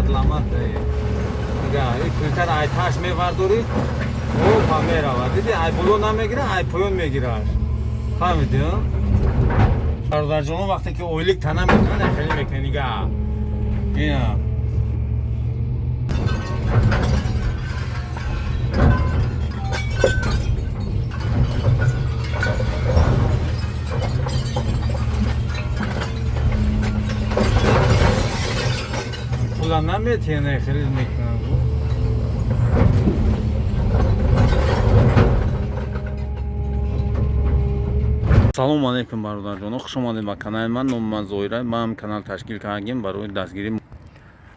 Капатлама. Нига, плитара ай таш мевардорӣ, опа, меравад. Диди, ай боло намегира, ай поён мегираш. Фаҳмидӣ? Бародарҷоно, вақте ки ойлик тана мекунад, хеле мекунад. Нига, ина. Пула наметиҳанд, хеле мекунанд. Салому алейкум, бародарҷоно, хуш омадед ба канали ман. Номи ман Зоира. Ман канал ташкил кардагим барои дастгирӣ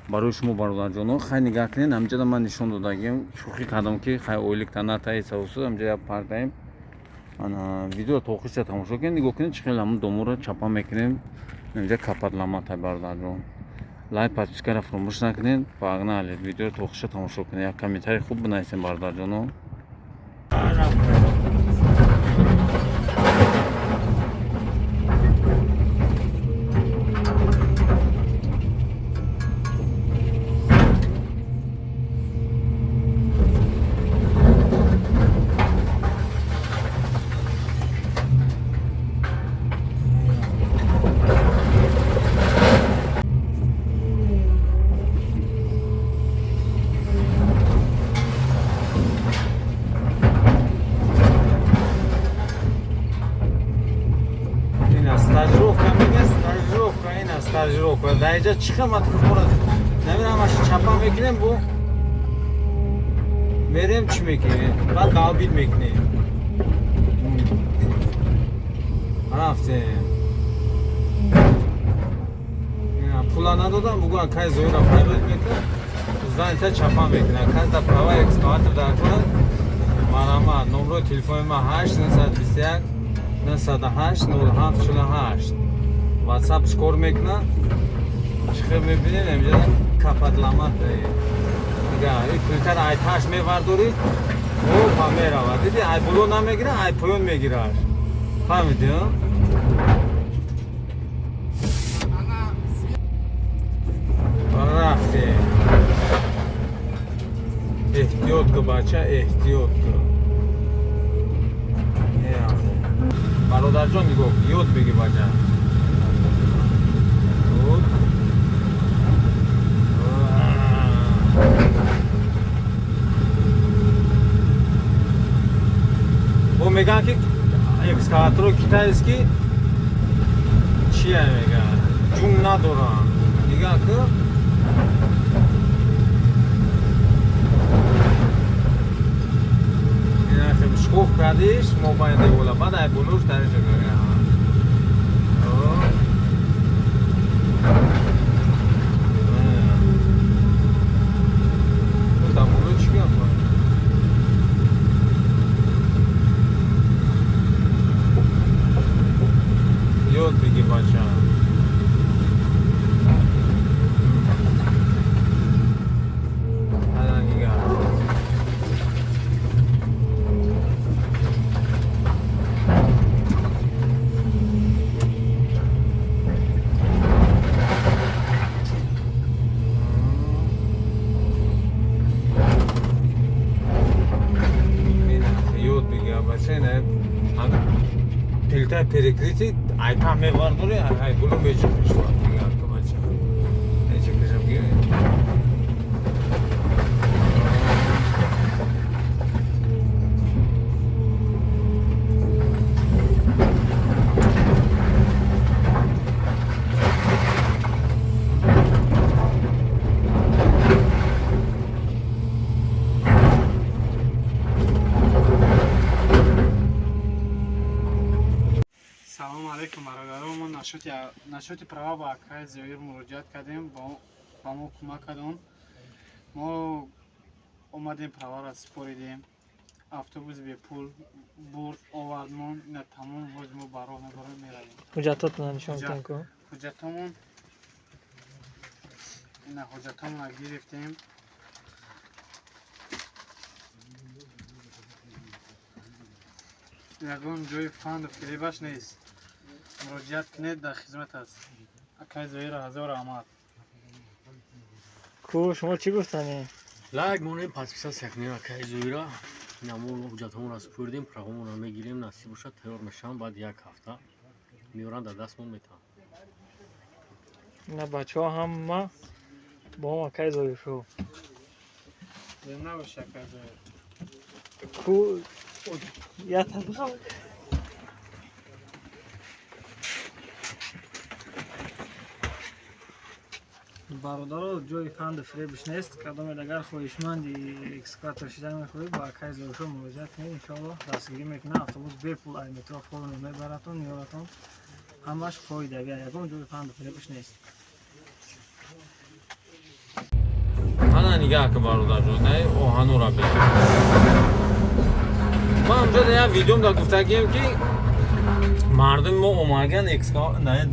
барои шумо, бародарҷоно. Хай, нигаҳ кунед, ҳамҷода ман нишон додагим, шӯхӣ кардам, ки хай, ойлик танатай савсу ҳамҷа як пардаем. Ана, видео то охирша тамошо кунед. Нигоҳ кунед, чӣ хел ҳамун доморо чапа мекунем. Инҷа капатламатай, бародарҷон. Лайк, подпискаро фаромӯш накунед. Погнали, видеоро то охирша тамошо кунед, як комментарий хуб бинависем, бародарҷоно. Ина стажировка мега, стажировка, ина стажировка. Дар инҷа чӣ хел хӯра намедонам, ҳамаша чапа мекунем, бу мерем, чӣ мекунем, баъд долбить мекунем. Рафтем. Пула надодам, бугу акай Зоира файбет мекунад, зданита чапа мекунад. Кас да права экскаватор дар кунад, марҳамат. Номрои телефони ман 8 921 908 07 48. Ватсап кор мекунад. Чӣ хел мебинед, инҷа капатлама. Нига, плитара ай таш мевардорӣ, опа, меравад. Диди, ай боло намегира, ай поён мегираш. Фаҳмидӣ? Рафтем. Эҳтиёт ку, бача, эҳтиёт ку. Бародарҷон, нигоҳ, ёд бигир, бача. Худ. Бо мегӯянд, ки экскаваторо китайский чия, мегӯянд, ҷун надоранд. Нигоҳ ку. Шкоф кардиш мобайни девола, баъд ай болош тариша. Дар боло чӣ гап? Ёд бигир, бача. Ана, нигаҳ. Ёд бигир, бача. Ина плитаи перекрытие ай таҳ мевардорӣ, ай боло меҷиқиш. Нигоҳ ку, бача. Меҷиқишам, гир. Салому алейкум, бародарон. Мо нашоти права ба акай Зоир муроҷиат кардем, ба мо кӯмак кардон. Мо омадем, праваро супоридем, автобус бепул бурд, овардмон. Ина тамом, ҳоз мо ба роҳ мебарем, меравем. Ҳуҷҷатотона нишон Ҳуҷҷат. кун ку. Ҳуҷҷатомон ина, ҳуҷҷатомона гирифтем. Ягон ҷои фанду фиребаш нест. Муроҷиат кунед, дар хизмат аст акай Зоира. Ҳазор раҳмат. Ку шумо чӣ гуфтанӣ? Лайк монем, подписаться кунем акаи Зоира. Мо ҳуҷҷатҳомонро супурдем, правомонро мегирем, насиб бошад, тайёр мешавам, баъд як ҳафта меоранд, дар дастмон метаванд. Ина бачаҳо ҳама бо ҳам акаи Зоир шо. Набоши, акаи Зоир. Ку я табиқа. Бародаро, ҷои фанду фиребиш нест. Кадомед агар хоҳишманди экскаватор шидан мехоҳед, ба акаи Зоиршо муроҷиат кунед, иншоалло дастгирӣ мекунад. Автобус бепул ай метро форме мебаратон, меоратон, ҳамаш фоидавия, ягон ҷои фанду фиребиш нест. Ана нигаҳ ки, бародарҷон, не оҳанура бе. Ман ҳамҷо як видеом да гуфтагием, ки мардуми мо омаган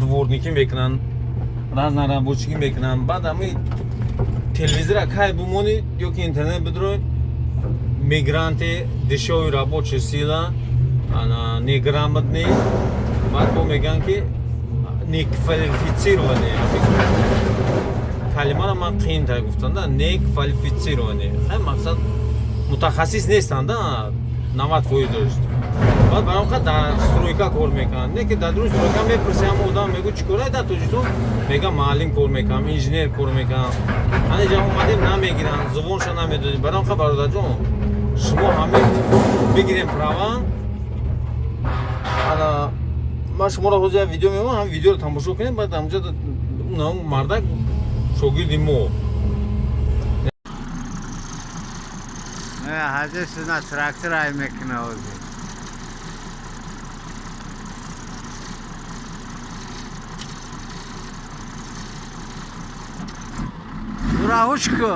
дворникӣ мекунанд, разнорабочий мекунанд. Баъд ҳами телевизора кай бумонӣ ё ки интернет бидурой, мигранты, дешёвый рабочая сила, ана неграмотный. Баъд бо мегӯянд, ки неквалифицированный. Калимаро ман қиинтар гуфтам да, неквалифицированный. Хай, мақсад, мутахассис нестанд да, 90% дошт. Баъд баром қа дар стройка кор мекунанд. Не ки дар дуруни стройка мепурси, ҳама одам мегӯ, чӣ кора дар Тоҷикистон? Мега, маълим кор мекунам, инженер кор мекунам. Ҳанеҷа омадем, намегиранд, зубонша намедонем. Баром қа, бародарҷон, шумо ҳаме бигирем права. Ана ман шуморо ҳозир як видео мемонам, ҳам видеоро тамошо кунем, баъд ҳамҷа мардак шогирди мо. Ҳазир на трактор ай мекуна ҳозир. Ура, ҳуш ку.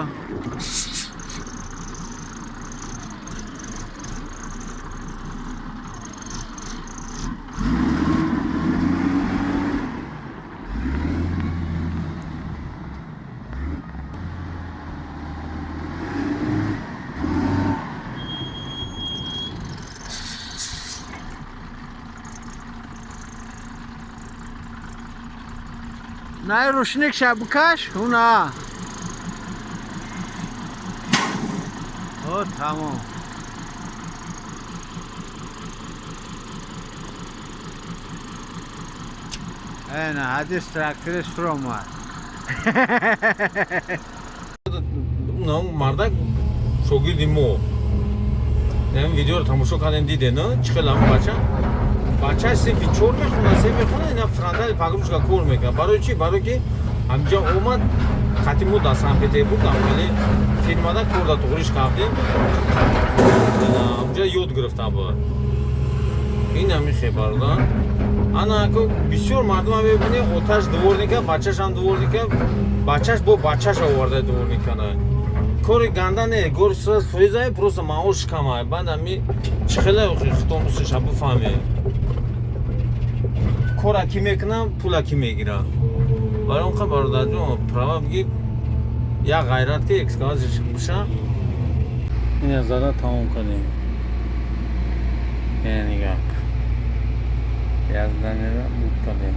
Най рушник ша бикаш, ҳуна. О, тамом. Ена, ҳадис тракториш фуромад. Мардак шогирди мо. Ин видеоро тамошо кардем, диде, на чӣ хел ҳамн бача, бачааш синфи чор мехонад, се мехонад, ина фронтали погрузка кор мекунад. Барои чӣ? Барои ки ҳамҷа омад, қати мо дар Санкт Петербург хеле фирмада кор да туғриш кардем, ҳамҷа ёд гирифта буд. Ин ҳами хебарда. Ана бисёр мардума мебинӣ, оташ дворника, бачашам дворника, бачаш бо бачаш оварда дворникана. Кори ганда не, гори фоиза, просто маош камай. Баъд ами чӣ хеле хитонусиша бифаҳме, кора ки мекунам, пула ки мегирам. Барои он қа, бародарҷон, права бигир, як ғайрат ки экскаватор биша. Ина зада тамом кардем. Яъне гап, як зданияра буд кардем.